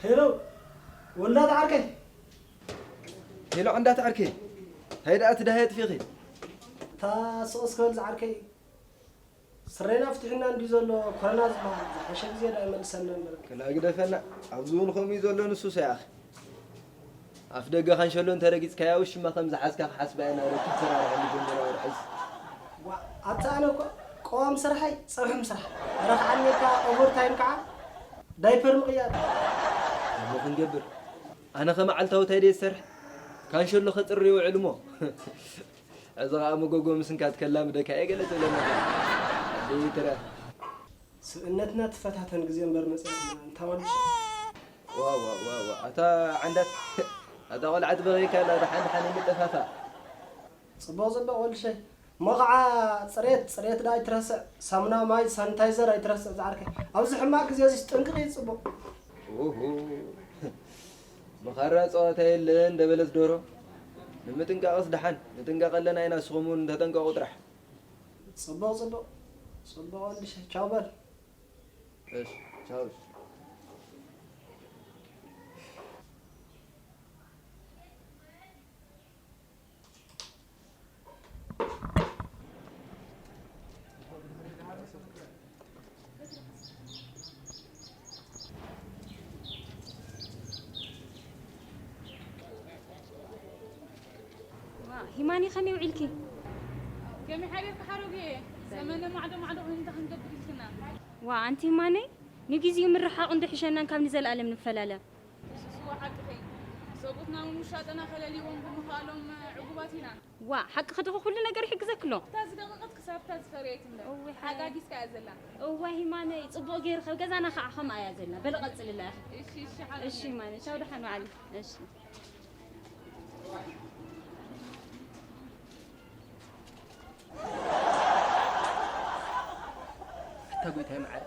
ሄሎ፣ ወልዳት ዓርከይ። ሄሎ፣ ዓንዳት ዓርከይ። እንታይ ደኣ ትዳሃየ ጥፊኺ? እታ ስቕ እስከ በል ዝዓርከይ። ስረና ፍትሕና እንድዩ ዘሎ፣ ኮረና ዝበሃል ዝሓሸ ግዜ ደኣ ይመልሰና እምበር። ክላ ግደፈና። ኣብዚ እውን ከምኡ እዩ ዘሎ ንሱ ሰያኺ። ኣፍ ደገ ካንሸሎ እንተረጊጽካያ ውሽማ ከም ዝሓዝካ ክሓስባ እያ እናበለት ትፈራርሐሉ ጀመረ ወርሕስ። ዋ፣ ኣታ ኣነ እኮ ቀዋሚ ስርሐይ ጸብሒ ምስራሕ። ረኽዓኒ እካ ኦቨርታይም ከዓ ዳይፐር ምቕያር። እሞ ክንገብር። ኣነ ከ መዓልታዊ እንታይ ደየ ዝሰርሕ? ካንሸሎ ከጽሪ ይውዕል እሞ። እዚ ኸዓ መጎጎ ምስንካት ከላምደካ እየ ገለ ትብለና። ደይ ትረ። ስብእነትና ትፈታተን ግዜ እምበር መጽያትና እንታ ወዲ። ዋ፣ ዋ፣ ዋ፣ ዋ። ኣታ ዓንዳት፣ ኣታ ቆልዓ ትበኸይካ ኣላ፣ ደሓን ደሓን እንጠፋፋእ። ጽቡቕ፣ ጽቡቕ ወልድሸይ። እሞ ኸዓ ጽሬት፣ ጽሬት ደኣ ኣይትረስዕ። ሳሙና፣ ማይ፣ ሳኒታይዘር ኣይትረስዕ ዝዓርከይ። ኣብዚ ሕማቕ ግዜ እዚስ ጥንቅቕ እዩ ጽቡቕ። ኡሁ። ብኻራ ጸዋታ የለን፣ ደበለት ዶሮ። ንምጥንቃቕስ ደሓን፣ ንጥንቀቕ ኣለና ኢና፣ ንስኹም እውን ተጠንቀቑ ጥራሕ። ጽቡቕ፣ ጽቡቕ። ጽቡቕ ወልድሸይ፣ ቻው በል። እሺ፣ ቻው። ዋ፣ ሂማኒ ከመይ ውዒልኪ? ከመይ ሓዲርኪ ሓረጉየ? ዘመነ ማዕዶ ማዕዶ ኮይኑ እንታይ ክንገብር ኢልክና? ዋ፣ ኣንቲ ሂማነይ፣ ንጊዜኡ ምርሓቕ እንዶ ይሕሸናን ካብ ንዘለኣለም ንፈላለ። እሱስ እወ ሓቅኺ። ሰብኡትና እውን ውሻጠና ከለልይዎም ብምኽኣሎም ዕጉባት ኢና። ዋ፣ ሓቅኺ ዲኺ፣ ኩሉ ነገር ይሕግዘኪ ኣሎ። እታ ዝደቐቐት ክሳብ እታ ዝፈረየት እምበር። እወ፣ ሓ- ሓጋጊዝካ እያ ዘላ። እወ ሂማነይ፣ ጽቡቕ ገይርኺ፣ ኣብ ገዛና ኸዓ ከምኣ እያ ዘላ። በሊ ቀጽልላ ኢኺ። እሺ፣ እሺ፣ ሓላል እሺ ነኝ። ሂማነይ፣ ቻው፣ ደሓን ዋዕሊ። እሺ። ኣታ ጎይታይ መዓረ፣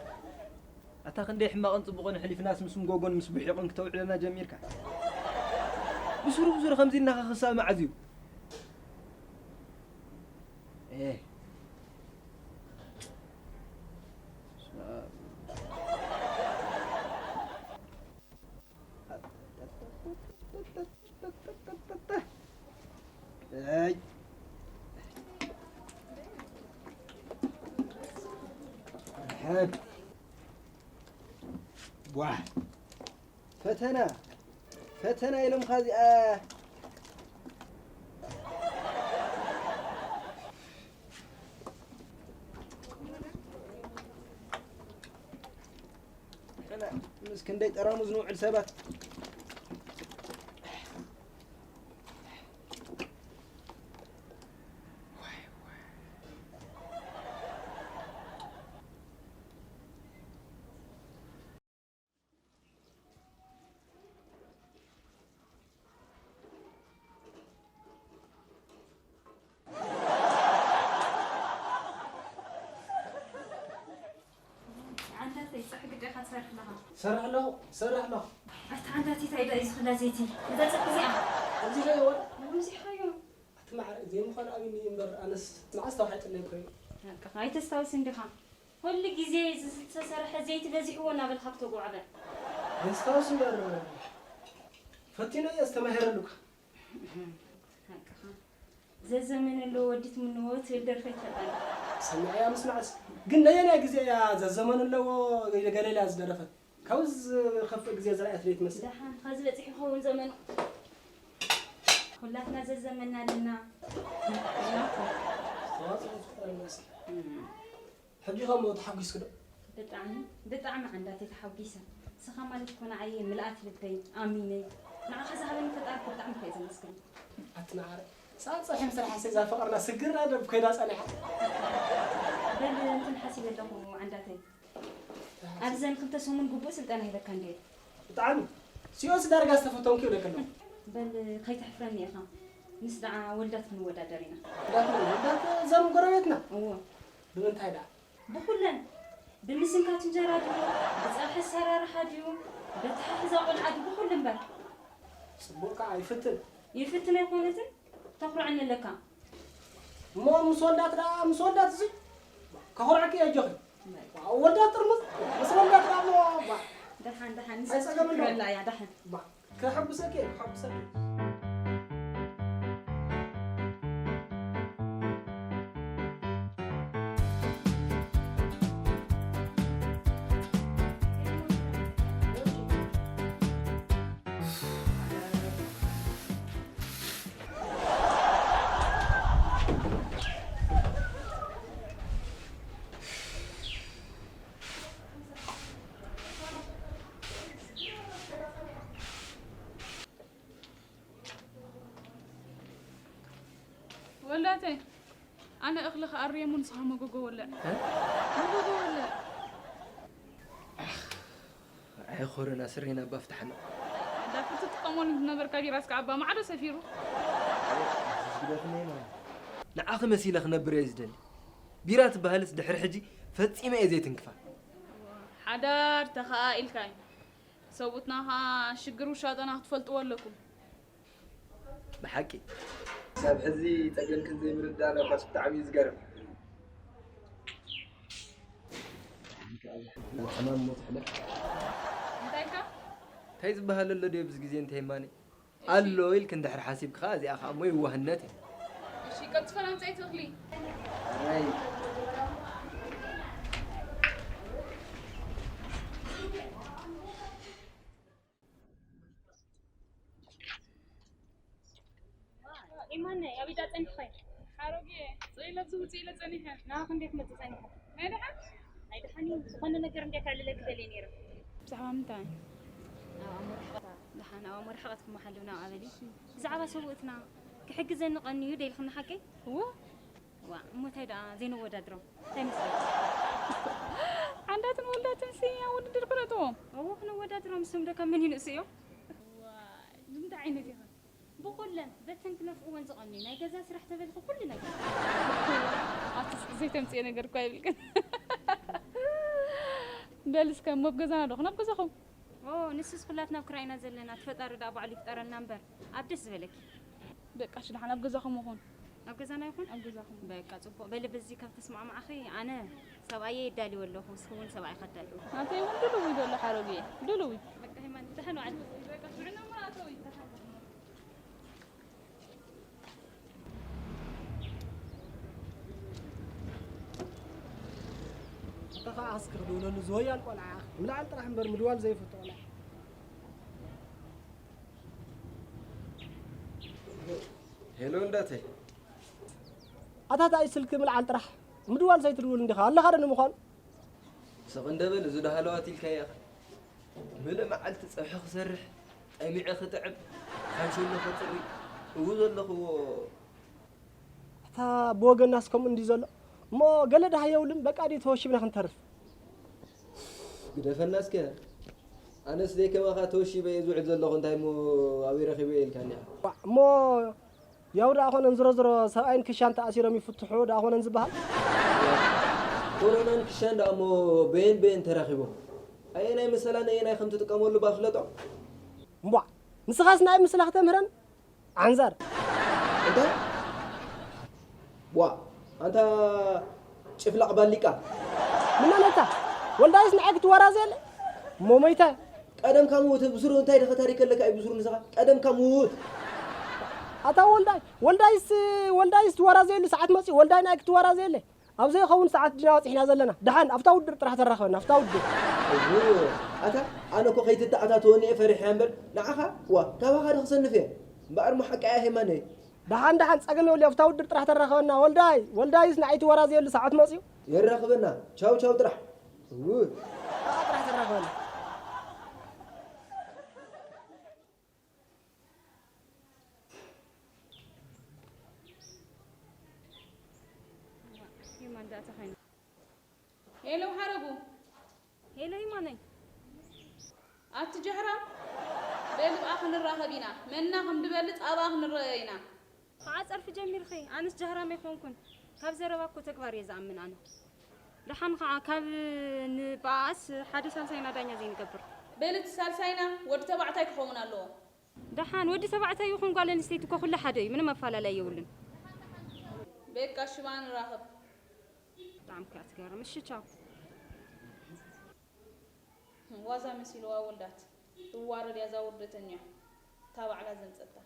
ኣታ ክንደይ ሕማቕን ጽቡቕን ኣሕሊፍናስ ምስ ምጎጎን ምስ ብሒቕን ክተውዕለና ጀሚርካ? ብሱሩ ብሱሩ ከምዚ ኢልናኻ ክሳብ መዓዝ እዩ? ኤህ። ኣይ። ሕድ። ዋ። ፈተና። ፈተና ኢሎምኻ እዚኣ። ፈተና። ምስ ክንደይ ጠራሙዝ ንውዕል ሰባት። ዓንዳተይ፣ ጸሓይ ግዴኻ ትሰርሕ ኣለኻ። ሰርሕ ኣለኹ፣ ሰርሕ ኣለኹ። ኣታ ዓንዳተይ፣ እንታይ ደኣ እዩ ዝኽላ ዘይቲ? እዛ ጸሓይ እዚኣ። ኣብዚኻዮ ወላ? ኣብዚኻዮ። ኣቲ ማዕረ፣ ዘይምዃን ኣብኒ እምበር፣ ኣነስ መዓስ ተባሂለ ይኮይ። በቃ፣ ኣይተስታውስን ዲኻ? ኩሉ ግዜ ዝተሰርሐ ዘይቲ በዚሕዎ እናበልካ ክተጉዓበ። የስታውስ እምበር፣ ፈቲነ እየ፣ ኣስተማሂረሉካ። ሓቅኻ። ዘዘመን ኣለዎ ወዲ ትምንዎ ትብል ደርፈ ይትፈልጣ። ሰሚዐያ ምስማዕስ፣ ግን ነየናይ ግዜ እያ ዘዘመን ኣለዎ ገለ ኢላ ዝደረፈት? ካብዚ ዝኸፍእ ግዜ ዝረኣየት ዶ ትመስል? ደሓን፣ ኸዚ በፂሑ ይኸውን ዘመኑ። ኩላትና ዘዘመንና ኣለና። ኢና እኮ። ኣስተዋፅኦ ዝፈጠረ ይመስል። እም። ሕጂ ኸ እሞ ተሓጒስኪ ዶ? ብጣዕሚ፣ ብጣዕሚ ዓንዳተይ ተሓጒሰ። ንስኻ ማለት እኮ ንዓይ ምልኣት ልበይ፣ ኣሚነይ። ንዓኻ ዝሃበኒ ፈጣሪ እኮ ብጣዕሚ እኮ እየ ዘመስግኖ። ኣቲ መዓረ፣ ጸብጻብ ሕምስራ ሓሰይ እዛ ፍቕርና ስግር ኣደብ ኮይና ጸኒሓ። በል እንትን ሓሲበ ኣለኹ ዓንዳተይ። ኣብዘን ክልተ ሰሙን ግቡእ ስልጠና ሂበካ እንድየ። ብጣዕሚ። ሲኦስ ዳርጋ ዝተፈተንኩ ይብለካ ኣለኹ። በል ከይተሕፍረኒ ኢኻ። ምስ ደዓ ወልዳት ክንወዳደር ኢና። ወልዳት መን? ወልዳት እዞም ጎረቤትና? እዎ። ብምንታይ ደኣ? ብኹለን። ብምስንካት እንጀራ ድዩ? ብጸብሒ ኣሰራርሓ ድዩ? በተሓሕዛ ቆልዓ ድዩ? ብኹሉ እምበር። ጽቡቕ ከኣ ይፍትን። ይፍትን ኣይኮነትን? ተኹርዐኒ ኣለካ። እሞ ምስ ወልዳት ደኣ፣ ምስ ወልዳት እዚ ከኹርዐኪ እየ ኣጆኺ። ወልዳት ጥርሙዝ፣ ምስ ወልዳት ደኣ እሞ፣ ባ። ደሓን ደሓን ኣይጸገምን። ንስክረላ እያ ደሓን። ባ ከሐጉሰኪ እየ፣ ከሐጉሰኪ እየ። ወላተይ ኣነ እኽሊ ክኣርየ እሞ ንስኻ መጎጎ ወልዕ። መጎጎ ወልዕ። ኣይ ኮረና ስረና ኣባ ፍትሓና። ዳፍር ትጥቀመሉ ዝነበርካ ቢራ እስከ ኣባ ማዕዶ ሰፊሩ። ግደፍኒ ማለት ንዓኺ መሲለ ክነብር እየ ዝደሊ። ቢራ ትበሃልስ ድሕሪ ሕጂ ፈጺመ እየ ዘይትንክፋ። ሓዳር ተኸኣ ኢልካ እዩ። ሰብኡትና ኸዓ ሽግር ውሻጠና ክትፈልጥዎ ኣለኩም። ብሓቂ ክሳብ ሕዚ ጸገምክን ዘይምርዳእና እኳስ ብጣዕሚ እዩ ዝገርም። ሕማም ሞት ሕለፍ እንታይ ኢልካ? እንታይ ዝበሃል ኣሎ ድዮ ብዚ ግዜ እንታይ ማኒ ኣሎ ኢልክ እንድሕር ሓሲብክ ኸዓ እዚኣ ኸዓ እሞ የዋህነት እያ። እሺ ቀልጥፈና ኣምጻኢ እቲ እኽሊ። ኣይ ኢማነ ኣብ ኢዳ ጸኒሕኸ ሓሮጌ ጽኢለ ትውጽእ ኢለ ጸኒሐ። ናባኺ እንዴት መጽእ ጸኒሐ? ናይ ደሓን ናይ ደሓን እዩ ዝኾነ ነገር እንዴት ኣዕልለኪ ደልየ ነይረ። ብዛዕባ ምንታይ? ኣብ ኣእምሮ ሕቐት ደሓን ኣብ ኣእምሮ ሕቐት ክመሓልው ናብ ኣበሊ ብዛዕባ ሰብኡትና ክሕግዘኒ ቀንዩ ደልክኒ ሓቀይ? እዎ ዋ እሞ እንታይ ደኣ ዘይነወዳድሮም እንታይ መስለኪ? ዓንዳትን ወልዳትን ሲ ኣብ ውድድር ክነእትዎም። እዎ ክነወዳድሮም እሶም ዶ ካብ መን ይንእሱ እዮም? ዋይ ንምንታይ ዓይነት ኢኻ? ብኩለን በተን ክነፍእወን ዝቐንዩ ናይ ገዛ ስራሕ ተበልኪ ኩሉ ነገር። ኣቲ ዘይተምፅኤ ነገር እኳ ይብልክን። በል እስከ ሞብ ገዛና ዶ ናብ ገዛኹም? ኦ ንስስ ኩላትና ኣብ ክራይ ኢና ዘለና እቲ ፈጣሪ ደኣ ባዕሉ ይፍጠረልና እምበር ኣብ ደስ ዝበለኪ። በቃ እሺ ደሓን ኣብ ገዛኹም ይኹን። ኣብ ገዛና ይኹን? ኣብ ገዛኹም። በቃ ጽቡቕ በሊ በዚ ካብ ተስማዕማዕኺ ኣነ ሰብኣየ የዳልዎ ኣለኹ ንስኺ እውን ሰብኣይ ከዳልዎ። ናተይ እውን ድልው እዩ ዘሎ ሓሮግየ ድልው እዩ። በቃ ሃይማኖት ደሓን ዋዕል። በቃ ስምዕና እሞ ኣተዊ። ኣታ ኸዓ እስኪ ክድውለሉ ዝወያል ቆልዓ ምልዓል ጥራሕ እምበር ምድዋል ዘይፈቱ ቆልዓ። ሄሎ እንዳተይ ኣታ ታይ ስልኪ ምልዓል ጥራሕ ምድዋል ዘይትድውል እንዲኻ ኣለኻ ዶ ንምዃኑ? ስቕ እንደበል እዚ ዶ ሃለዋት ኢልካያ ኢኻ። ምሉእ መዓልቲ ጸብሒ ክሰርሕ ጠሚዐ ክጥዕም ካንሸሎ ከጽሪ እው ዘለኽዎ ኣታ ብወገናስ ከምኡ እንዲ ዘሎ እሞ ገለ ደሃ የብሉን በቃ ድዩ ተወሺብና ክንተርፍ። ግደፈና እስከ ኣነስ ዘይከማኻ ተወሺበ እየ ዝውዕል ዘለኹ እንታይ እሞ ኣበይ ረኺበ እየ ኢልካኒ ኢኻ። እሞ ያው ደኣ ኾነን ዝሮ ዝሮ ሰብኣይን ክሻን ተኣሲሮም ይፍትሑ ደኣ ኾነን ዝበሃል። ኮሮናን ክሻን ደኣ እሞ በየን በየን ተራኺቦም ኣየናይ መሰላን ኣየናይ ከም ትጥቀመሉ ባፍለጦ። እምቧ ንስኻስ ናይ ምስላ ክተምህረን ዓንዛር። እንታይ ዋ ኣንታ ጭፍላቕ ባሊቃ ምናነታ ወልዳይስ ንዓይ ክትወራዘ የለ እሞ ሞይታ ቀደምካ ምውት ብስሩ እንታይ ደኸ ታሪክ ኣለካ እዩ ብስሩ ንስኻ ቀደምካ ምውት ኣታ ወልዳይ ወልዳይስ ወልዳይስ ትወራዘየሉ ሰዓት መፅኡ ወልዳይ ንዓይ ክትወራዘ የለ ኣብ ዘይኸውን ሰዓት ዲና በፂሕና ዘለና ደሓን ኣብታ ውድር ጥራሕ ተራኸበና ኣብታ ውድር እዎ ኣታ ኣነ እኮ ከይትተኣታተወኒ እየ ፈሪሐ እምበር ንዓኻ ዋ ካባኻ ዶ ክሰንፍ እየ እምበኣር ሞ ሓቂ እያ ሄማነይ ደሓን ደሓን ጸገም የብሉ ኣብታ ውድር ጥራሕ ተራኸበና ወልዳይ ወልዳይስ ንዓይ ትወራዘየሉ ሰዓት መፅኡ የራኽበና ቻው ቻው ጥራሕ እው ጥራሕ ተራኸበና ሄማን ደኣ ተኸይኑ ሄሎ ሓረጉ ሄሎ ሂማነይ ኣቲ ጀህራም በል ብኣ ክንራኸብ ኢና መና ከም ድበልፅ ኣብኣ ክንረኣዮ ኢና ከዓ ፀርፊ ጀሚርኺ ኣነስ ጀህራም ኣይኮንኩን ካብ ዘረባ እኮ ተግባር እየ ዝኣምን ኣነ ደሓን ከዓ ካብ ንበኣስ ሓደ ሳልሳይና ዳኛ ዘይንገብር በል እቲ ሳልሳይና ወዲ ተባዕታይ ክኸውን ኣለዎ ደሓን ወዲ ተባዕታይ ይኹን ጓል ኣንስተይቲ እኮ ኩሉ ሓደ እዩ ምንም ኣፋላላይ የብሉን በቃ ሽባ ንራኸብ ብጣዕሚ ከኣ ትገርም እሺ ቻው ዋዛ መሲልዋ ወልዳት ትዋረድ እያ እዛ ውርደተኛ። እታ ባዕላ ዘምጸታ።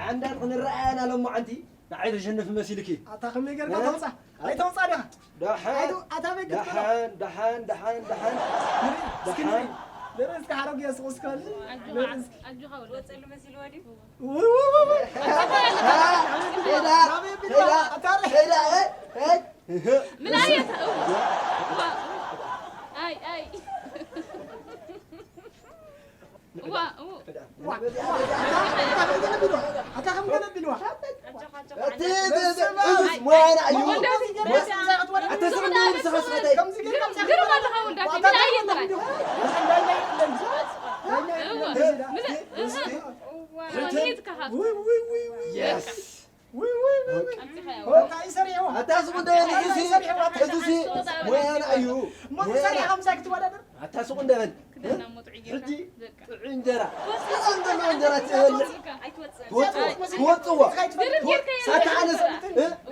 ዓንዳት ክንረኣያ ኢና ሎማዓንቲ። ንዓይ ተሸንፍ መሲልኪ። ኣታ ከመይ ጌርካ ተውፃ? ኣይተውፃ ዲኻ? ደሓን ኣይተው ኣታ ቤት ክትበላ። ደሓን ደሓን ደሓን ደሓን። እስኪ ደሓን። ንርኢ እስኪ ሓረጉ የስቑ እስከ በል። ንርኢ እስኪ። ኣጆኻ ወደ ወፀሉ መሲልዎ ድዩ? ውይ ውይ ውይ ውይ። ሄዳ ሄዳ ሄዳ ምን አየት? ዋ አይ አይ ዋ ኣታ ስቕ እንደ በል ሕጂ ጥዑይ እንጀራ እንጀራ ትበልዕ ትወፅዎ ሳታ ኣነስ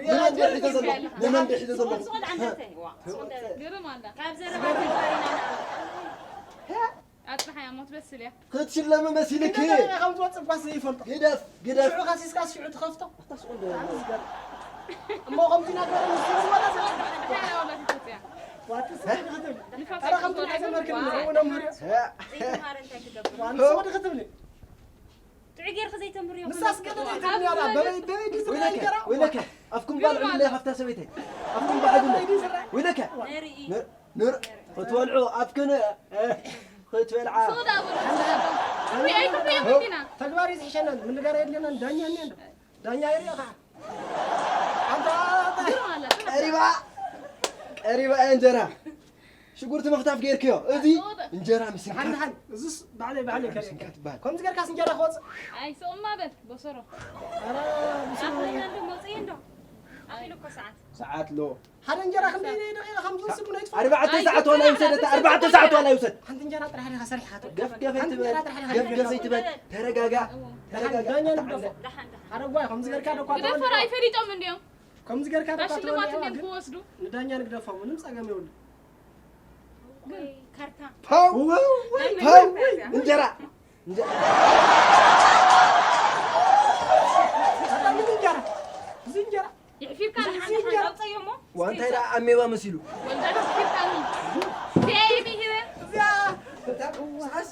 ንመን ዶ ሒዘ ዘለኹ ንመን ዶ ሒዘ ዘለኹ ክትሽለሚ መሲልኪ ግደፍ ግደፍ ሽዑ ከሲስካ ሽዑ ትኸፍቶ እሞ ከምዚ ነገር ንስወላ ወይለከ ኣፍኩም ባልዑ ምለይ ካብታ ሰበይተይ ኣፍኩም ባልዑ ምለይ ወይለከ ክትበልዑ ኣፍክን ክትበልዓ ተግባር ይዝሕሸናል ምንጋር የድልየናል ዳኛ እኒአን ዳኛ ይሪኦ ከዓ ቀሪባ ቀሪባ እያ እንጀራ ሽጉርቲ ምኽታፍ ገይርክዮ እዚ እንጀራ ምስንካት ሓንሓን እዙስ ባዕለይ ባዕለይ ከ ምስንካት ይበሃል ከምዚ ገርካስ እንጀራ ክወፅእ ኣይ ስቕማ በል ቦሰሮ ኣረ ምስሉ ኣኽሊና እንዶ መፅኢ እንዶ ኣኺሉ እኮ ሰዓት ሰዓት ሎ ሓደ እንጀራ ክንደይ ደቂቃ ከም ዝወስድ ምን ኣይትፈልጥ ኣርባዕተ ሰዓት ዋላ ይውሰድ ኣርባዕተ ሰዓት ዋላ ይውሰድ ሓንቲ እንጀራ ጥራሕ ዲኻ ሰሪሕኻቶ ገፍገፍ ኣይትበል ገፍገፍ ኣይትበል ተረጋጋ ተረጋጋ ሓረጓ ከምዚ ገርካ ደኳ ግደፈር ኣይፈሊጦም እንዲዮም ከምዚ ገርካ ደኳ ሽልማት እንዲዮም ክወስዱ ንዳኛ ንግደፎም ምንም ፀገም የብሉ ካርታ ፓው ፓው እንጀራ ይሕፊርካ ንሓንቲ ሓንቲ ኣውፀዮ እሞ ዋንታይ ደኣ ኣሜባ መሲሉ ወልዳ ይሕፊርካኒ ቢኣየሚ ሂበ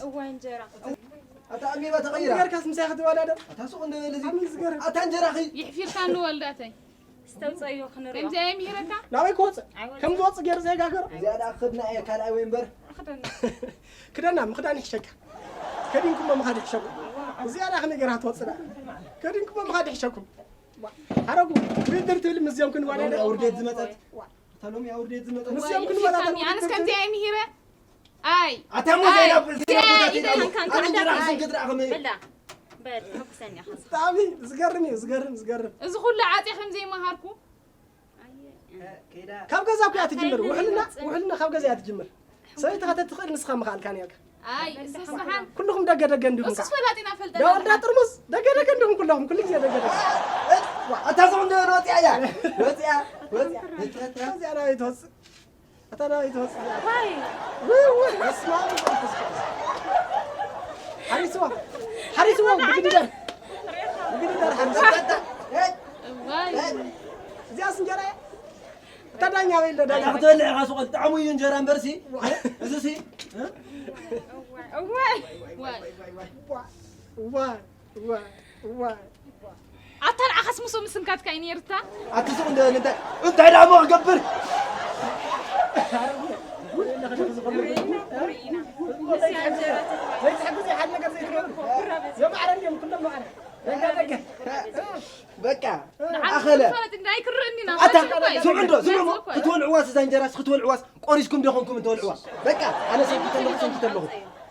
እዋ እንጀራ ኣታ ኣሜባ ተቐይራ ገርካስ ምሳይ ክትበላ ዶ ኣታ ሱቕ እንደ በለ ኣታ እንጀራኺ ይሕፊርካኒ ወልዳተይ ስተውፀዮ ክንሪኦ ከምዚ ኣይምሂረካ ናበይ ክወፅእ ከም ዝወፅእ ገይሩ ዘይጋገሮ እዚኣ ደኣ ክድና እየ ካልኣይ ወይ እምበር ክደና ምኽዳን ይሕሸካ ከዲንኩሞ ምኻድ ይሕሸኩም እዚኣ ደኣ ከመይ ገይራ ትወፅእ ደኣ ከዲንኩሞ ምኻድ ይሕሸኩም ሓረጉ ውድድር ትብል ምስዚኦም ክንዋዳደር ውርደት ዝመፀት እታ ሎሚ ውርደት ዝመፀት ምስዚኦም ክንዋዳደር ኣነስ ከምዚ ኣይምሂረ ኣይ ኣታ እሞ ዘይናብል ዘይናብል ኣንጀራ ክስንክት ደኣ ከመይ በላ በል ተኩሰኒ ኢኻ ብጣዕሚ ዝገርም እዩ ዝገርም ዝገርም እዚ ኩሉ ዓፅየ ከም ዘይመሃርኩ ካብ ገዛ እኮ እያ ትጅምር ውሕልና ውሕልና ካብ ገዛ እያ ትጅምር ሰበይቲ ከተትኽእል ንስኻ ምኽኣልካ ነርካ ኣይ እሱ ሰሓን ኩልኹም ደገ ደገ እንዲኹም እሱስ ፈላጢና ፈልጠና ዳወልዳ ጥርሙዝ ደገ ደገ እንዲኹም ኩለኹም ኩሉ ግዜ ደገ ደገ ኣታ ሰው እንደ ወፂያ እያ ወፂያ ወፂያ እዚኣ ናበይ ትወፅእ ኣታ ናበይ ትወፅእ ዋይ በስመ ኣብ ወመንፈስ ቅዱስ ሓሪስዋ ሓሪስዋ ብግድደር ብግድደር ሓሪስዋ ዋይ እዚኣስ እንጀራ እያ እታ ዳኛ በይ እንዶ ዳኛ ክትበልዕ ኢኻ ሱቕ ጣዕሙ እዩ እንጀራ እምበርሲ እዚሲ እዋይ ዋይ እዋይ እዋይ እዋይ ኣታ ንዓኻስ ምስ ምስንካትካ እዩ ነይርታ ኣቲ ሱቕ እንደ እንታይ እንታይ ደኣ እሞ ክገብር ዘይትሕግዙ ሓደ ነገር ዘይትገብሩ ዘማዕረ እንዲዮም ኩሎም ማዕረ ደጋ ደጋ በቃ ኣኸለ ኣይክርእ እንዲና ኣታ ስምዑ እንዶ ስምዑ ክትወልዕዋስ እዛ እንጀራስ ክትወልዕዋስ ቆሪስኩም ዶ ኾንኩም እትወልዕዋ በቃ ኣነ ሰንኪተ ኣለኹ ሰንኪተ ኣለኹ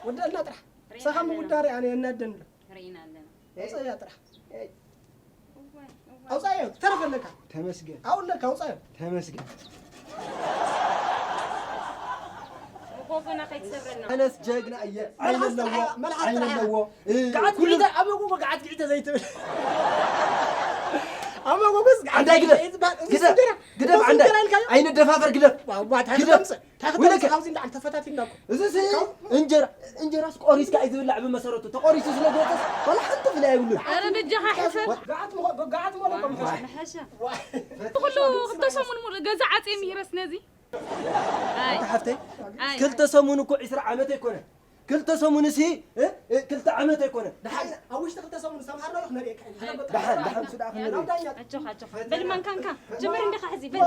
ወደልና ጥራሕ ሰኻ ምውዳሪ ኣነ የናደን ኣሎ ርኢና ኣለና ውፅእያ ጥራሕ ኣውፃዮ ተረፈለካ ተመስገን ኣውለካ ኣውፃዮ ተመስገን ኮፈና ከይትሰብረና። ኣነስ ጀግና እየ። ዓይነ ኣለዎ፣ ዓይነ ኣለዎ። ገዓት ግዒተ ኣብ መጎጎ ገዓት ግዒተ ዘይትብል ኣብ መጎጎስ ገዓት ኣንታይ ግደፍ፣ ግዒተ ዝበሃል እዚ ግደፍ፣ እንጀራ ግደፍ እዚ ዓንዳይ። እንጀራ ኢልካዮ? ዓይነ ደፋፈር ግደፍ። ዋ፣ ዋ፣ ታሕቲ ግደፍ። ተምፅእ። ታሕቲ ወይለከ። ተምፅእ። ኣብዚ እንዳዓል ተፈታቲንና እኮ። እዚ ሲ እንጀራ እንጀራስ ቆሪስካ እዩ ዝብላዕ ብመሰረቱ። ተቆሪሱ ስለ ዝወፅስ ዋላ ሓንቲ ፍለ ኣይብሉን። ኧረ በጃኻ ሕፈር። ገዓት ምኾ- ገዓት ሞለ እኮ ምኾ። መሐሸ። ኩሉ ክልተ ሰሙን ሙሉእ ገዛ ዓፅየ ምሂረስ ነዚ። ኣይ ኣንታ ሓፍተይ ኣይ ክልተ ሰሙን እኮ ዒስራ ዓመት ኣይኮነ። ክልተ ሰሙን ሲ እ? እ፣ ክልተ ዓመት ኣይኮነ። ደሓን ኣብ ውሽጢ ክልተ ሰሙን ዝተምሃርና ዶ ክነርእየካ ኢና። ደሓን ደሓን ሱዳ ክነርኢ። ኣጆኻ ኣጆኻ በል ማንካንካ ጀምር እንዲኻ ሕዚ በል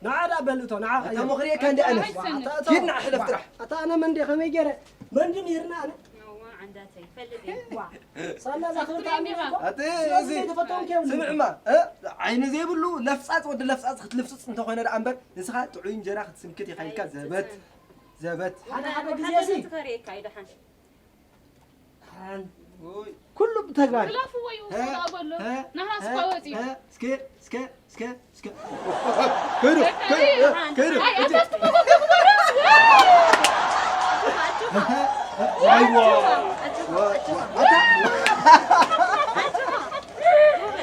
ንዓ ዳ በል እቶ ንዓ ኣታ መኽርየካ እንዲ ኣነ። ሂድ ንዓ ሕለፍ ጥራሕ። ኣታ ኣነ መንዲ ከመይ ገይረ መንዲ ነይርና ኣነ ዓንዳተይ ፈልጥ እየ ዋ ሳላ እዛ ክብርቲ ኣሚራ እኮ ኣቲ ስለዚ እዚ ዘይተፈተውን ከየብሉ ስምዕማ እ? ዓይኒ ዘይብሉ ለፍፃፅ ወዲ ለፍፃፅ ክትልፍፅፅ እንተኾነ ደኣ እምበር ንስኻ ጥዑይ እንጀራ ክትስንክት ይኸይድካ ዘበት ዘበት ሓደ ሓደ ግዜ ሲ ትኸርእየካ እዩ ደሓን ኩሉ ብተግባር ክላፍዎ እዩ ሰብኣ በሎ ናህና ስኳ ወፂኡ እስከ እስከ እስከ እስከ ከይዱ ከይዱ ከይዱ ኣይ ኣታትኩም መጎጎ ኣይዋ ኣታ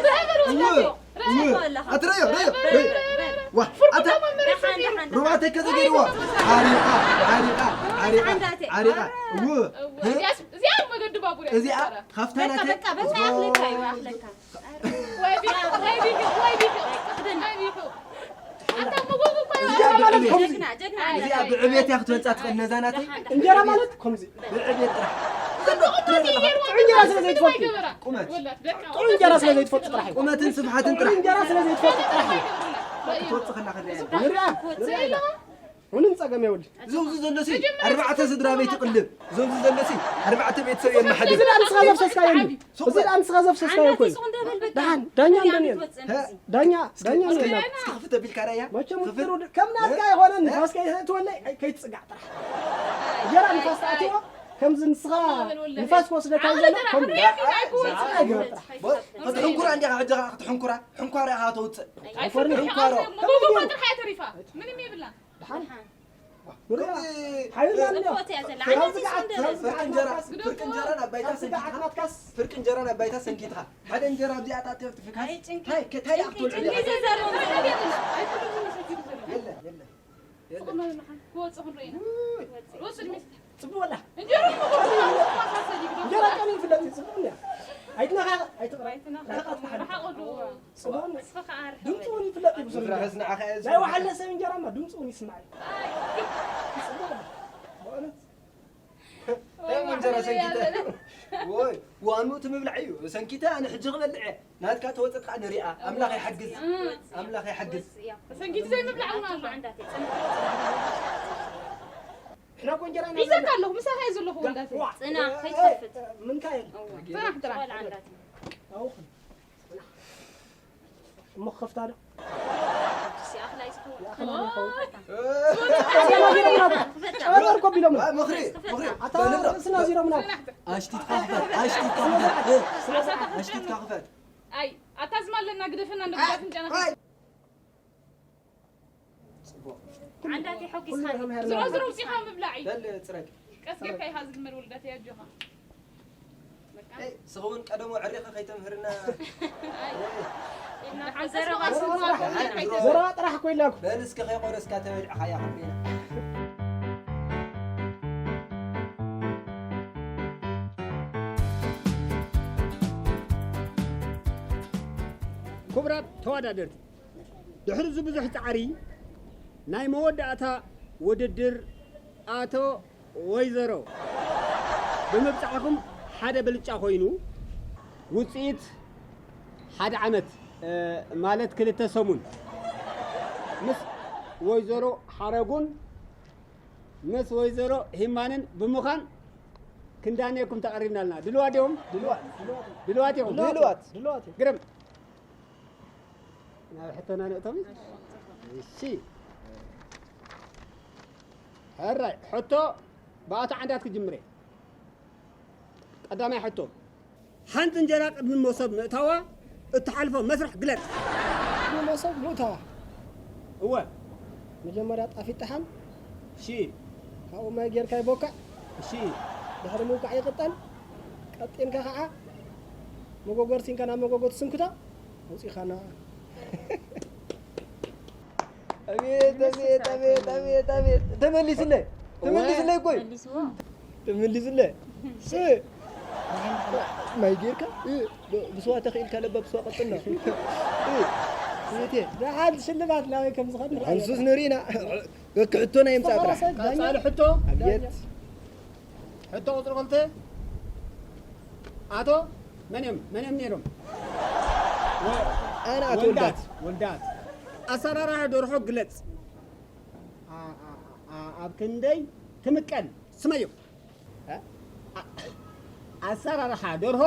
ዝሀበር ወላዲዮ ኣትረዮ ረዮ ዋ ኣታ ሩባተከ ዘገይርዋ ዓሪቃ ዓሪቃ ዓሪቃ ዓሪቃ እው እዚኣ መገዲ ባቡር እያ እዚኣ ካብታ ናተ በቃ በቃ ኣኽለካ እዩ ኣኽለካ ወይ ቢሑ ወይ ቢሑ ወይ ቢሑ ወይ ቢሑ ኣታ መጎጎ እኮ እዚኣ ብዕቤት ጀግና ጀግና እዚኣ ብዕቤት እያ ክትበልፃ ትኽእል ነዛ ናተይ እንጀራ ማለት ከምዚ ብዕቤት ጥራሕ ጥዑይ እንጀራ ስለ ዘይትፈልጡ ቁመት ጥዑይ እንጀራ ስለ ዘይትፈልጡ ጥራሕ እዩ ቁመትን ስፍሓትን ጥዑይ ጥራሕ እንጀራ ስለ ዘይትፈልጡ ጥራሕ እዩ ክትወፅእ ከላ ክንሪኣ ኢና ንሪኣ ንሪኣ ምንም ፀገም የብሉ ዘውዚ ዘሎሲ ኣርባዕተ ስድራ ቤት ይቕልብ ዘውዚ ዘሎሲ ኣርባዕተ ቤተሰብ የመሓድር እዚ ደኣ ንስኻ ዘፍሰስካዮ እንዲ እዚ ደኣ ንስኻ ዘፍሰስካዮ እኮ እዩ ደሓን ዳኛ እንደን የለን ዳኛ ዳኛ እንደን እስኪ ክፍት ኣቢልካ ራያ መቸም ውጥሩ ከም ናትካ የኾነ ንፋስ ከይትወለይ ከይትፅጋዕ ጥራሕ እንጀራ ንፋስ ተኣትዎ ከምዚ ንስኻ ንፋስ ክወስደካ እዩ ዘሎ ከምኡ ኣይግበር ጥራሕ ክትሕንኩራ እንዲኻ ሕጂ ኸዓ ክትሕንኩራ ሕንኳሮ ኢኻ ተውፅእ ኣይፈርድ ሕንኳሮ መጎጎ ጥራሕ እያ ተሪፋ ምንም የብላ ደሓን ንሪኣ ሓይልና እንዲያ ፍርቂ እንጀራ ፍርቂ እንጀራ ናብ ባይታ ሰንኪትካ ፍርቂ እንጀራ ናብ ባይታ ሰንኪትካ ሓደ እንጀራ ኣብዚኣ ጣጥዮ ትፍካስ ታይ ከ- ታይ ኣክቶል ዕዳ የለ የለ ክወፅእ ክንርኢ ኢና ፅቡቅ ወላ እንጀራ እንጀራ ቀኑ ይፍለጥ እዩ ፅቡቅ እንዲያ ኣይትነኻ ኣይትቕራ ርሕቐት ክሓልፍ ሓቐዱ ፅቡቅ እስኻ ከዓ ርሕቕ ድምፂ እውን ይፍለጥ እዩ ብዙሕ ምፍራሕስ ንዓኻ እየ ናይ ወሓለ ሰብ እንጀራማ ድምፂ እውን ይስማዕ እዩ ፅቡቅ በእውነት እንታይ እሞ እንጀራ ሰንኪተ ወይ ዋኑ እቲ ምብላዕ እዩ ሰንኪተ ኣነ ሕጂ ክበልዕ እየ ናትካ ተወፀት ከዓ ንሪኣ ኣምላኽ ይሓግዝ ኣምላኽ ይሓግዝ ሰንኪት ዘይምብላዕ እውን ኣሎ ሕና እኮ እንጀራ ኢና ሒዘካ ኣለኹ ምሳኻ እየ ዘለኹ ወልዳት ፅና ከይትኸፍት ምንካ የለ ጥራሕ ጥራሕ ቆልዓ እንዳት ኣውኽን እሞ ክኸፍታ ዶ ሲኣኽላይ ዝኸውን ይኣኽል ይኸውን ጨበርበርኮ ቢሎምና ምኽሪ ምኽሪ ኣታ ርእስና ዚሮምና ኣሽቲትካ ክፈት ኣሽቲትካ ክፈት ኣሽቲትካ ክፈት ኣይ ኣታ ዝማ ኣለና ግደፈና እንዶ ግዳፍ እንጨና ዓንዳቲ ሖጊስካ ዝሮ ዝሮ ውፂኻ ምብላዕ እዩ በል ፅረግ ቀስ ጌርካ ኢኻ ዝልመድ ወልዳት ኣጆኻ ስኻ እውን ቀደሞ ዕሪኻ ከይተምህርና ኢልና ዘረባ ዘረባ ጥራሕ ኮይናኩም በል እስከ ከይቆረስካ ተበሊዕኻያ ክብሬና ክቡራት ተወዳደርቲ ድሕሪ እዚ ብዙሕ ፃዕሪ ናይ መወዳእታ ውድድር ኣቶ ወይዘሮ ብምብፃዕኹም ሓደ ብልጫ ኮይኑ ውፅኢት ሓደ ዓመት ማለት ክልተ ሰሙን ምስ ወይዘሮ ሓረጉን ምስ ወይዘሮ ሂማንን ብምዃን ክንዳነየኩም ተቐሪብና ኣለና ድልዋት ዲኹም ድልዋት ኢኹም ድልዋት ድልዋት ግርም ናብ ሕቶና ንእቶም እሺ ሕራይ ሕቶ ብኣቶ ዓንዳት ክጅምር እየ ቀዳማይ ሕቶ ሓንቲ እንጀራ ቅድሚ መሶብ ምእታዋ እትሓልፎ መስርሕ ግለጽ ቅድሚ መሶብ ምእታዋ እወ መጀመርያ ጣፍ ይጠሓን እሺ። ካብኡ ማይ ጌርካ ይቦካዕ። እሺ። ድሕሪ ምውቃዕ ይቕጠን። ቀጢንካ ከዓ መጎጎ ርሲንካ ናብ መጎጎ ትስንክቶ። ኣውፂኻና። ኣቤት፣ ኣቤት፣ ኣቤት፣ ኣቤት፣ ኣቤት። ተመሊስለይ። ተመሊስለይ እኮ እዩ። መልስዎ። ተመሊስለይ። እ። ማይ ጌርካ፣ እ፣ ብ-፣ ብስዋ ተኽኢልካ ለባ ብስዋ ቀጥልና። እ፣ እቴ። ደሓን ሽልማት ናበይ ከም ዝኸድ ንርኣዮ። ኣንሱስ ንርኢና። በኪ ሕቶና ይምጻእ ጥራሕ። ፈረሰ ዳኛ። ቀጻሊ ሕቶ። ኣብየት። ሕቶ ቁጽሪ ክልተ። ኣቶ መን እዮም? መን እዮም ነይሮም? ወ-፣ ኣነ ኣቶ ወልዳት። ወልዳት። ወልዳት። ኣሰራርሓ ደርሆ ግለጽ። ኣ-፣ ኣ-፣ ኣ-፣ ኣብ ክንደይ ትምቀል? ስመዮም። እ? ኣ-፣ ኣሰራርሓ ደርሆ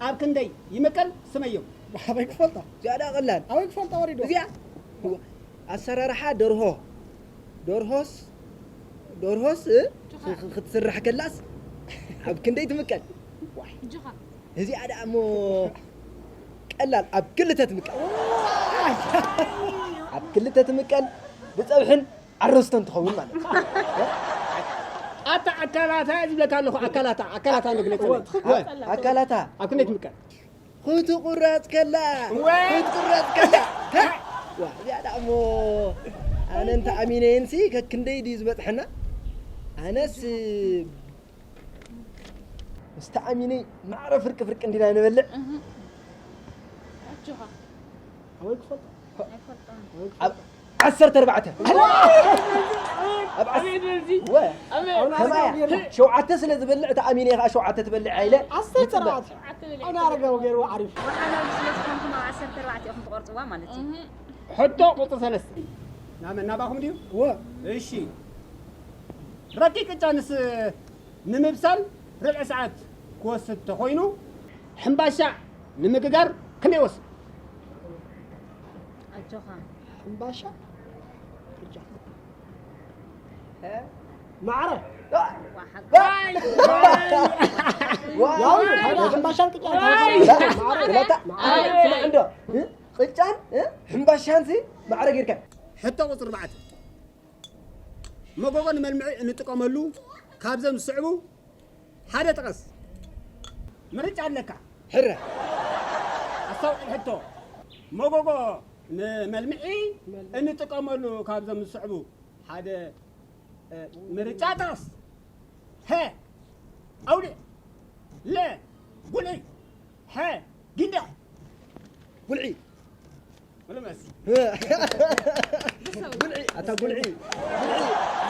ኣብ ክንደይ ይምቀል? ስመዮም። ኣበይ ክፈልጣ? ዝያዳ ቀላል። ኣበይ ክፈልጣ ወሪዱ? እዚኣ? ኣሰራርሓ ደርሆ። ደርሆስ፣ ደርሆስ፣ እ? ጁኻ። ኽ-፣ ኽ-፣ ክትስራሕ ከላስ ኣብ ክንደይ ትምቀል? ዋይ። ጁኻ። እዚኣ ደኣ እሞ ቀላል፣ ኣብ ክልተ ትምቀል። ኣብ ክልተ ትምቀል፣ ብጸብሕን ኣረስቶን ትኸውን ማለት እዩ። ኣታ ኣካላታ እየ ዝብለካ ኣለኹ፣ ኣካላታ፣ ኣካላታ መግለጺ እወ፣ እዩ። ትኽክል። ኣካላታ። ኣብ ክንደይ ትምቀል? ክትቁረጽ ከላ፣ እወ። ክትቁረጽ ከላ። ዋ፣ እዚኣ ደኣ እሞ ኣነ እንተ ኣሚነየንሲ ከክንደይ ድዩ ዝበጽሐና? ኣነስ ምስ ተኣሚነይ ማዕረ ፍርቂ ፍርቂ እንዲና ንበልዕ። እህ። ኣጆኻ። ኣበይ ክፈልጦ? ኣይፈልጦን። ኣበይ ክፈልጦ? ኣብ ዓሰርተ ኣርባዕተ። ኣብ ዓስ-፣ ኣበይ በዚ? ወ-፣ ኣበይ? ከማያ፣ ሸውዓተ ስለ ዝበልዕ ተኣሚነ ከዓ ሸውዓተ ትበልዕ ኢለ ዓሰርተ ኣርባዕተ። ይጽበ። ሸውዓተ በልዕ። ኣነ ኣረጋዊ ገይርዎ ዓሪፍ። ወሓላሉ ስለ ዝኾንኩም ኣብ ዓሰርተ ኣርባዕተ ኢኹም ትቆርጽዋ ማለት እዩ። እህ። ሕቶ ቁጽሪ ሰለስተ። ናመ-፣ ናባኹም ድዩ? ወ-፣ እሺ። ረቂቅ ቅጫንስ ንምብሳል ርብዒ ሰዓት ክወስድ ተኾይኑ፣ ሕምባሻ ንምግጋር ክንደይ ይወስድ? ኣጆኻ። ሕምባሻ? ቅጫ። እ? ማዕረ። ዋ፣ ሓቂ። ዋይ! ዋይ! ዋይ! ሕምባሻን ቅጫን ዋይ! ማዕረ። ማዕረ። ዋይ! እንዶ፣ እ? ቅጫን፣ እ? ሕምባሻን ሲ ማዕረ ጌርካ። ሕቶ ቁጽሪ ኣርባዕተ። መጎጎ ንመልምዒ እንጥቀመሉ ካብዞም ዝስዕቡ ሓደ ጥቀስ። ምርጫ ኣለካ። ሕረ። ኣስተውዕል ሕቶ። መጎጎ ንመልምዒ እንጥቀመሉ ካብዞም ዝስዕቡ ሓደ፣ እ፣ ምርጫ ጥቀስ። ሀ፣ ኣውሊዕ። ለ፣ ጉልዒ። ሐ፣ ጊንዳዕ። ጉልዒ። ምልመስ። ጉልዒ፣ ኣታ ጉልዒ።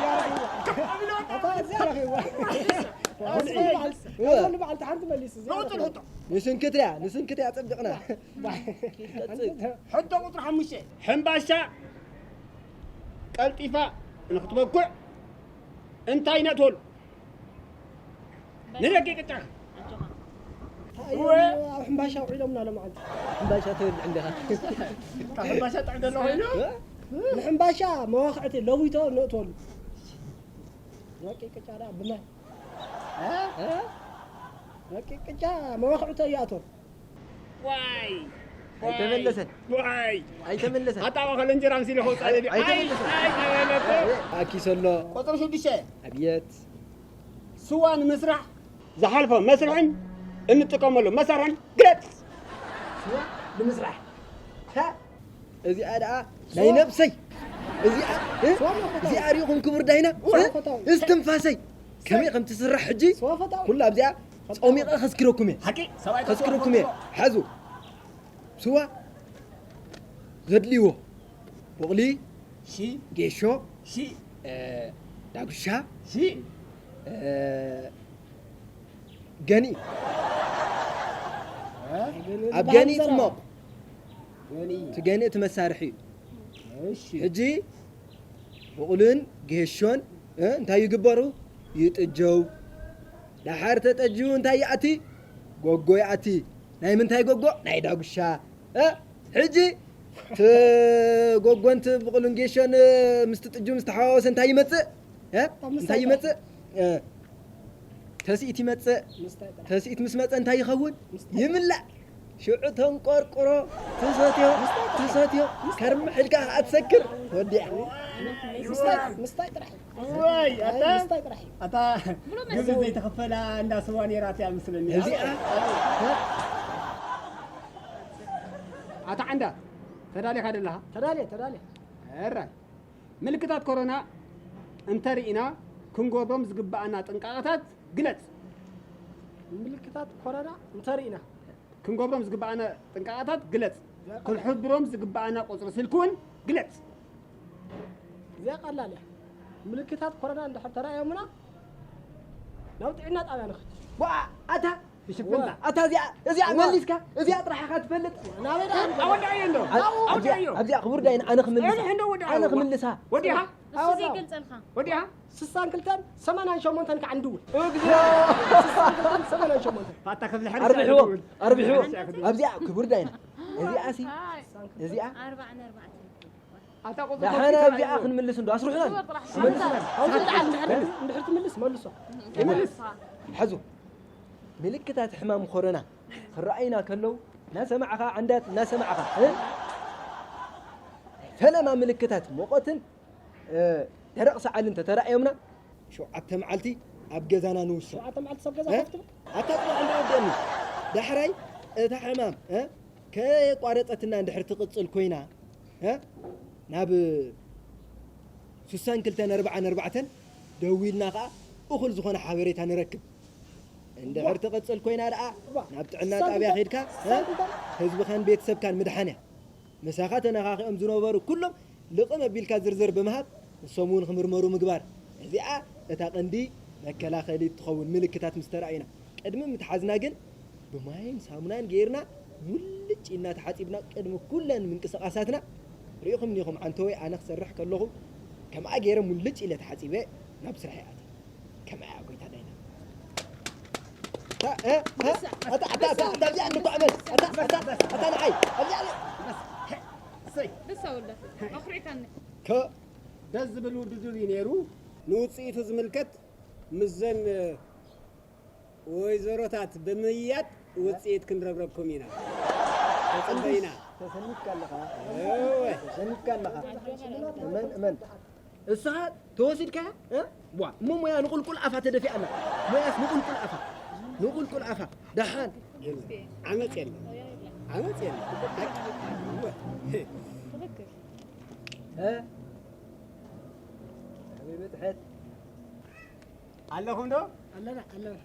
ጉልዒ። ኣታ እዚኣ ረኺብዋ። ጉልዒ። እወ። እወ። በዓልቲ ሓንቲ መሊሱ፣ እዚኣ ለውጢ ረኺብዋ። ንሕቶ። ንስንክት እያ፣ ንስንክት እያ፣ ጸቢቕና። ሕቶ ቁጽሪ ሓሙሽተ። ሕምባሻ ቀልጢፋ ንኽትበኩዕ እንታይ ነእትወሉ? ንደቂ ቅጫ። ኣጆኻ። እንታይ እዮም ኣብ ሕምባሻ ውዒሎምና ሎማዓንቲ? ሕምባሻ ትበልዕ እንዲኻ። ካብ ሕምባሻ ጥዕም ዘሎ ኮይኑ? እ? ንሕምባሻ መዋኽዕቲ ለዊቶ ነእትወሉ። ደቂ ቅጫ ደኣ ብማይ። እ? እ? ደቂ ቅጫ መዋኽዕቶ ይኣትወሉ። ዋይ! ኣይተመለሰን። ዋይ! ኣይተመለሰን። ኣጣ ማእኸል እንጀራ ምስ ኢለ ከውፅእ ኣይ-፣ ደልዩ። ኣይ፣ ኣይተመለሰን። ኣይ፣ ተመለሰ። ኣኪሰሎ። ቁፅሪ ሽዱሽተ። ኣብየት። ስዋ ንምስራሕ ዝሓልፎ መስርሕን እንጥቀመሉ መሳርሕን ግለፅ። ስዋ ንምስራሕ። ታ-፣ እዚኣ ደኣ ናይ ስዋ-፣ ነብሰይ። እዚኣ፣ እ? ስዋ መኽተው። እዚኣ ሪኢኹም ክቡር ዳይና? ስዋ እ? መኽተው። እስትንፋሰይ። ከመይ ከም ትስራሕ ሕጂ? ስዋ ፈታዊ። ኩላ ኣብዚኣ ጸሚቐ ከስክረኩም እየ። ሓቂ፣ ሰብኣይ ከስክረኩም እየ። ፈታዊ። ሓዙ። ስዋ ዘድልይዎ። ቡቕሊ፣ ሺ። ጌሾ፣ ሺ። እ፣ ዳጉሻ፣ ሺ። እ፣ ገኒ። እ? ኣብ ገኒ ይጽመቕ። ገኒ። እቲ ገኒ እቲ መሳርሒ እዩ። እሺ። ሕጂ ብቑልን ጌሾን፣ እ፣ እንታይ ይግበሩ? ይጥጀው። ደሓር ተጠጅዩ እንታይ ይኣቲ? ጎጎ ይኣቲ። ናይ ምንታይ ጎጎ? ናይ ዳጉሻ። እ፣ ሕጂ እቲ ጎጎን እቲ ብቑልን ጌሾን፣ እ፣ ምስ ትጥጅው ምስ ተሓዋወሰ እንታይ ይመጽእ? እ? ኣብ ምስታይ እንታይ ይመጽእ? እ፣ ተስኢት ይመጽእ። ምስታይ ጥራሕ። ተስኢት ምስ መጸ እንታይ ይኸውን? ምስታይ። ይምላእ። ሽዑ ተንቆርቁሮ፣ ትሰትዮ፣ ምስታይ ጥራሕ። ትሰትዮ፣ ምስታይ። ከርሚ ሒልካ ከኣ ትሰክር። ወዲያ። ምስታይ ጥራሕ እዩ። ወይ ኣታ ምስታይ ጥራሕ እዩ። ኣታ ግብሪ ዘይተኸፈላ እንዳ ስዋ ነይራት እያ ምስለኒ። እዚኣ ኣታ ዓንዳ ተዳሊኻ ደለኻ? ተዳልየ ተዳልየ። ሕራይ ምልክታት ኮሮና እንተርኢና ክንገብሮም ዝግባኣና ጥንቃቐታት ግለጽ። ምልክታት ኮሮና እንተርኢና ክንገብሮም ዝግባኣና ጥንቃቐታት ግለጽ። ክንሕብሮም ዝግባኣና ቁጽሪ ስልኪ እውን ግለጽ። እዚኣ ቀላል እያ። ምልክታት ኮሮና እንድሕር ተራእዮምና ናብ ጥዕና ጣብያ ንኽድ። ዋ ኣታ ይሽፍንታ ኣታ እዚኣ እዚኣ መሊስካ እዚኣ ጥራሕ ኢኻ ትፈልጥ። ናበይ ደኣ ኣወዳእዮ እንዶ ኣወዳእዮ ኣብዚኣ ክቡር ዳይና ኣነ ክምልሳ ጸንሐ እንዶ ወዳእዮ ኣነ ክምልሳ ወዲኻ እሱ ዘይገልጸልካ ወዲኻ ስሳን ክልተን ሰማንያን ሸሞንተን ከዓ እንድውል እግዚኦ ስሳን ክልተን ሰማንያን ሸሞንተን ኣታ ክፍሊ ሕርሻ ኣርብሕዎ ኣርብሕዎ ኣብዚኣ ክቡር ዳይና እዚኣ ሲ እዚኣ ኣርባዕን ኣርባዕተን ኣታ ቁጽሪ ደሓና ኣብዚኣ ክንምልስ እንዶ ኣስርሑና እንድሕር ትምልስ መልሶ ይምልስ ሕዙ ምልክታት ሕማም ኮሮና ክረኣዩና ከለዉ እናሰማዕኻ ዓንዳት እናሰማዕኻ እ? ፈለማ ምልክታት ሙቐትን እ፣ ደረቕ ሰዓልን ተተራእዮምና ሸውዓተ መዓልቲ ኣብ ገዛና ንውሰን ሸውዓተ መዓልቲ ሰብ ገዛ እ? ከፍትም ኣታ ጥራሕ እንዶ ወደኒ ዳሕራይ እታ ሕማም እ? ከየቋረጸትና እንድሕር ትቕጽል ኮይና እ? ናብ ስሳን ክልተን ኣርባዓን ኣርባዕተን ደዊልና ኸዓ እኹል ዝኾነ ሓበሬታ ንረክብ። እንድሕር ትቕጽል ኮይና ደኣ ናብ ጥዕና ጣብያ ኸይድካ እ? ህዝብኻን ቤተሰብካን ምድሓን እያ። ምሳኻ ተነኻኺኦም ዝነበሩ ኩሎም ልቕም ኣቢልካ ዝርዝር ብምሃብ ንሶም እውን ክምርመሩ ምግባር። እዚኣ እታ ቀንዲ መከላኸሊት ትኸውን ምልክታት ምስ ተራእዩና። ቅድሚ ምትሓዝና ግን ብማይን ሳሙናን ገይርና ሙልጭ ኢልና ተሓፂብና ቅድሚ ኩለን ምንቅስቓሳትና ርኢኹም ኒኹም ዓንተወይ ኣነ ክሰርሕ ከለኹ ከምኣ ገይረ ሙልጭ ኢለ ተሓፂበ ናብ ስራሕ ይኣተ። ከመይ ኣያ ጎይታ ዳይና? ኣታ እ እ ኣታ ኣታ ኣታ ኣታ እዚኣ እንኳዕ በል ኣታ ኣታ ኣታ ንዓይ ኣብዚኣ ሰይ ደስ ኣወለ ኣኹሪዕካኒ ከ ደስ ዝብል ውድድር እዩ ነይሩ። ንውፅኢቱ ዝምልከት ምስዘን ወይዘሮታት ብምያጥ ውፅኢት ክንረብረብኩም ኢና። ተፅበይና። ተሰኒፍካ ኣለኻ እወ። ተሰኒፍካ ኣለኻ እመን እመን እሳ ተወሲድካ እ? ዋ እሞ ሞያ ንቁልቁል ኣፋ ተደፊኣና ሞያስ ንቁልቁል ኣፋ ንቁልቁል ኣፋ ደሓን ዓመፅ የለ ዓመፅ የለ እወ። እ? ኣበይ በፅሐት ኣለኹም ዶ ኣለና ኣለና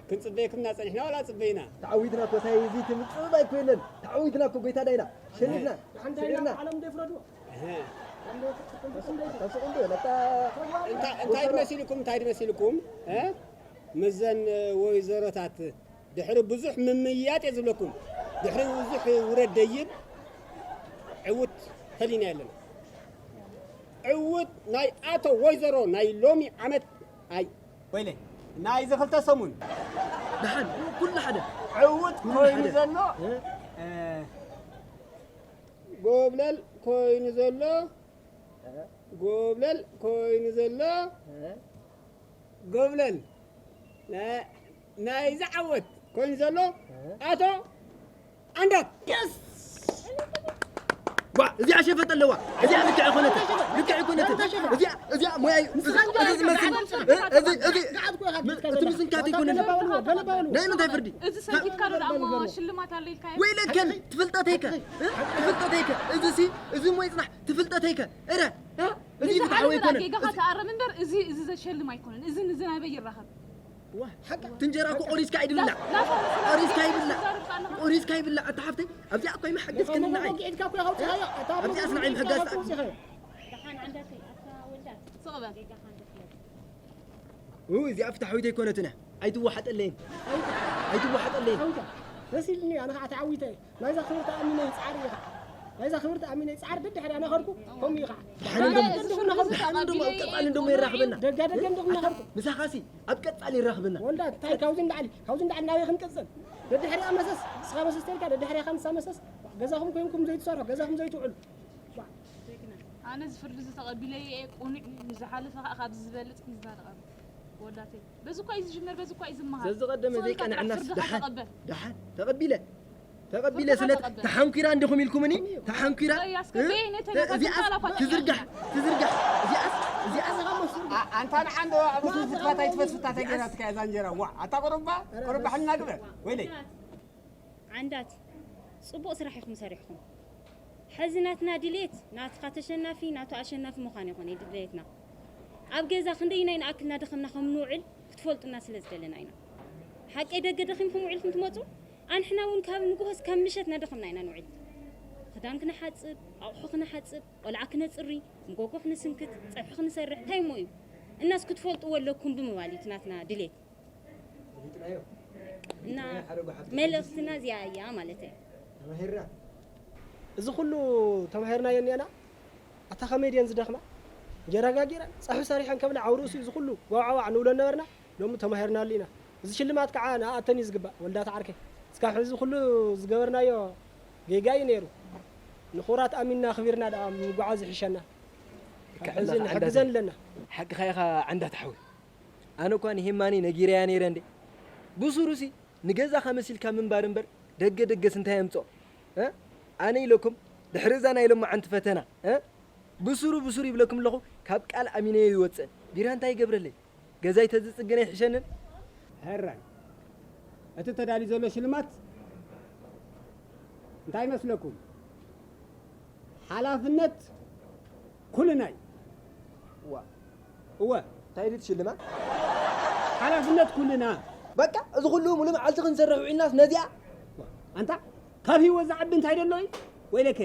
ክንፅበየኩም እናፀኒሕና ዋላ ፅበይና ተዓዊትና እኮ ሳይ እዚ ትምፅብ ኣይኮነን ተዓዊትና እኮ ጎይታ ዳይና ሸኒፍና ሓንቲ ስዒርና ዓለም ደፍረድዎ እህ። ተስቁ እንዶ ነታ እንታይ እንታይ ድመሲልኩም እንታይ ድመሲልኩም እ? ምዘን ወይዘሮታት ድሕሪ ብዙሕ ምምያጥ እየ ዝብለኩም ድሕሪ ብዙሕ ውረድ ደይብ ዕውት ተሊና ኣለና ዕውት ናይ ኣቶ ወይዘሮ ናይ ሎሚ ዓመት ኣይ ወይለ ናይዚ ክልተ ሰሙን ደሓን ኩሉ ሓደ ዕውት ኮይኑ ዘሎ እ? እ፣ ጎብለል ኮይኑ ዘሎ ጎብለል ኮይኑ ዘሎ ጎብለል ና- ናይዚ ዓወት ኮይኑ ዘሎ ኣቶ ዓንዳት ዋ እዚኣ ሸፈጥ ኣለዋ እዚኣ ልክዕ ኣይኮነትን ልክዕ ኣይኮነትን እዚኣ እዚኣ ሞያ እዩ እዚ እዚ ዝመስል እ? እዚ እዚ ም- እቲ ምስንካት ኣይኮነን ናይ ምንታይ ፍርዲ እዚ ሰጊድካ ዶ ደኣ እሞ ሽልማት ኣሎ ኢልካዮ ወይለከን ትፍልጠተይከ እ? ትፍልጠተይከ እዚ ሲ እዚ ሞ ይፅናሕ ትፍልጠተይከ እረ እ? እዚ እዚ ፍትሓዊ ሓደ ኣይኮነን ጌጋ ተኣረም እምበር እዚ እዚ ዘሸልም ኣይኮነን እዚ ንዚ ናበይ ይራኸብ ዋ ሓቂ ትንጀራ እኮ ቆሪስካ ይድብላ ቆሪስካ ይብላ ቆሪስካ ይብላ ኣታ ሓፍተይ ኣብዚኣ እኮ ይመሓገዝክኒ ንዓይ ኣብዚኣ ስንዓይ ምሕጋዝ ስቕበል ው እዚኣ ፍትሓዊት ኣይኮነትን እያ ኣይትወሓጠለይን ኣይትወሓጠለይን ደስ ኢልኒ ኣነ ከዓ ተዓዊተ እየ ናይዛ ክብርቲ ኣሚነ ይፃዕር እየ ከዓ ናይዛ ክብርቲ ኣሚነ ይፃዕር ደድሕር ኣነ ከድኩ ከምኡ እዩ ከዓ ደሓን እንደሞ ደሓን እንደሞ ኣብ ቀፃሊ እንደሞ ይራኽበና ደጋ ደገ እንድኹም ናኸድኩ ምሳኻሲ ኣብ ቀፃሊ ይራኽበና ወንዳ እንታይ ካብዚ እንዳዓሊ ካብዚ እንዳዓሊ ናበይ ክንቅፅል ደድሕሪኣ መሰስ ንስኻ መሰስ ተልካ ደድሕሪኻ ንሳ መሰስ ገዛኹም ኮይንኩም ዘይትሰርሑ ገዛኹም ዘይትውዕሉ ኣነ እዚ ፍርዲ እዚ ተቐቢለዮ እየ ቁኑዕ እዩ ንዝሓለፈ ከዓ ካብዚ ዝበልፅ ክንዛረቐ ወዳተይ በዚ እኳ እዩ ዝጅመር በዚ እኳ እዩ ዝመሃር ዘዝቐደመ ሰው ዘይቀንዐናስ ፍርድኻ ደሓን ተቐበል ደሓን ተቐቢለ ተቐቢለ ስለ ተሓንኪራ እንዲኹም ኢልኩምኒ፣ ተሓንኪራ። እዚኣስ ትዝርጋሕ፣ ትዝርጋሕ። እዚኣስ፣ እዚኣስ ኣንታ ንዓንዶ ኣብ ፍትፋት ኣይትፈትፍታ ተገይራትካ እዛ እንጀራ። ዋ፣ ኣታ ቁርባ፣ ቁርባ ሕልና ግበር። ወይለይ። ዓንዳት፣ ጽቡቕ ስራሕ ኢኹም ሰሪሕኩም። ሕዚ ናትና ድሌት ናትካ ተሸናፊ፣ ናቱ ኣሸናፊ ምዃን ይኾነ ድሌትና። ኣብ ገዛ ክንደይናይ ንኣክል እናደኸምና ከም ንውዕል ክትፈልጡና ስለ ዝደለና ኢና። ሓቀይ ደገ ደኺምኩም ውዒልኩም ትመጹ? ኣንሕና እውን ካብ ንጉሆ እስካብ ምሸት እናደኸምና ኢና ንውዕል። ክዳን ክንሓጽብ፣ ኣቑሑ ክንሓጽብ፣ ቆልዓ ክነጽሪ፣ መጎጎ ክንስንክት፣ ጸብሒ ክንሰርሕ፣ እንታይ እሞ እዩ? እናስ ክትፈልጥዎ ኣለኩም ብምባል እዩ እቲ ናትና ድሌት። እና መልእኽትና እዚኣ እያ ማለት እየ። ተማሂርና። እዚ ኩሉ ተማሂርናዮ እኒአና። ኣታ ከመይ ድየን ዝደኽማ? እንጀራ ጋጊረን፣ ጸብሒ ሰሪሐን ከብላ ዓውርኡ እዚ ኩሉ ዋዕዋዕ ንብሎ ነበርና። ሎሚ ተማሂርናሉ ኢና። እዚ ሽልማት ከዓ ንኣተን እዩ ዝግባእ። ወልዳት ዓርከይ፣ እስካብ ሕዚ ኩሉ ዝገበርናዮ ጌጋ እዩ ነይሩ። ንኹራት ኣሚንና ኣኽቢርና ደኣ ምጉዓዝ ይሕሸና። ካብ ሕዚ ንሕግዘን ኣለና። ሓቅኻ ኢኻ ዓንዳት ሓወይ። ኣነ እኳ ንሄማነይ ነጊረያ ነይረ እንዴ። ብሱሩሲ ንገዛኻ መሲልካ ምንባር እምበር ደገ ደገስ እንታይ የምጽኦ? እ? ኣነ ኢለኩም ድሕሪ እዛ ናይ ሎማዓንቲ ፈተና፣ እ? ብሱሩ ብሱሩ ይብለኩም ኣለኹ፣ ካብ ቃል ኣሚነዮ ይወጽእን። ቢራ እንታይ ይገብረለይ? ገዛይ ተዝጽግነ ይሕሸንን። ሕራይ፣ እቲ ተዳልዩ ዘሎ ሽልማት እንታይ ይመስለኩም? ሓላፍነት ኩልና እዩ። ዋ። እወ። እንታይ ድዩ እቲ ሽልማት? ሓላፍነት ኩልና። በቃ፣ እዚ ኩሉ ሙሉ መዓልቲ ክንሰርሕ ውዒልናስ ነዚኣ? ዋ፣ ኣንታ፣ ካብ ህይወት ዝዓቢ እንታይ ደሎ እዩ? ወይለከ?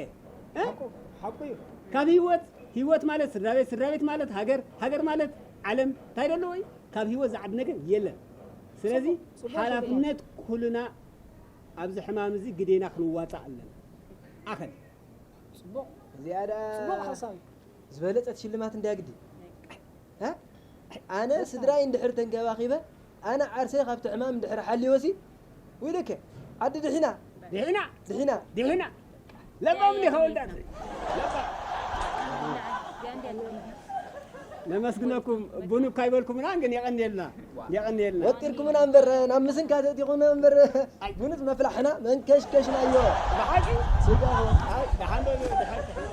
እ? ሓቁ፣ ሓቁ እዩ። ካብ ህይወት፣ ህይወት ማለት ስድራ ቤት፣ ስድራ ቤት ማለት ሃገር፣ ሃገር ማለት ዓለም፣ እንታይ ደሎ እዩ? ካብ ህይወት ዝዓቢ ነገር የለን። ስለዚ፣ ጽቡቕ፣ ጽቡቕ ሓላፍነት ኩልና ኣብዚ ሕማም እዚ ግዴና ክንዋጻእ ኣለና። ኣኸል። ጽቡቕ። እዚኣ ደኣ ጽቡቕ ሓሳብ እዩ። ዝበለጸት ሽልማት እንድያ ግዲ። እ? ኣነ ስድራይ እንድሕር ተንከባኺበ፣ ኣነ ዓርሰይ ካብቲ ሕማም እንድሕር ሓልዮሲ፣ ውይለከ፣ ዓዲ ድሒና። ድሒና። ድሒና። ድሒና። ለባም እንዲኻ ወልዳት። ለባም። ነመስግነኩም። ቡን እኳ ይበልኩምና፣ ግን የቐንየልና። የቐንየልና። ወጢርኩምና እምበር፣ ናብ ምስንካ ተእቲኹምና እምበር፣ ኣይ። ቡንስ መፍላሕና፣ መንከሽከሽናዮ። ብሓቂ? ስጋ። ኣይ፣ ደሓን ዶ፣ ደሓን።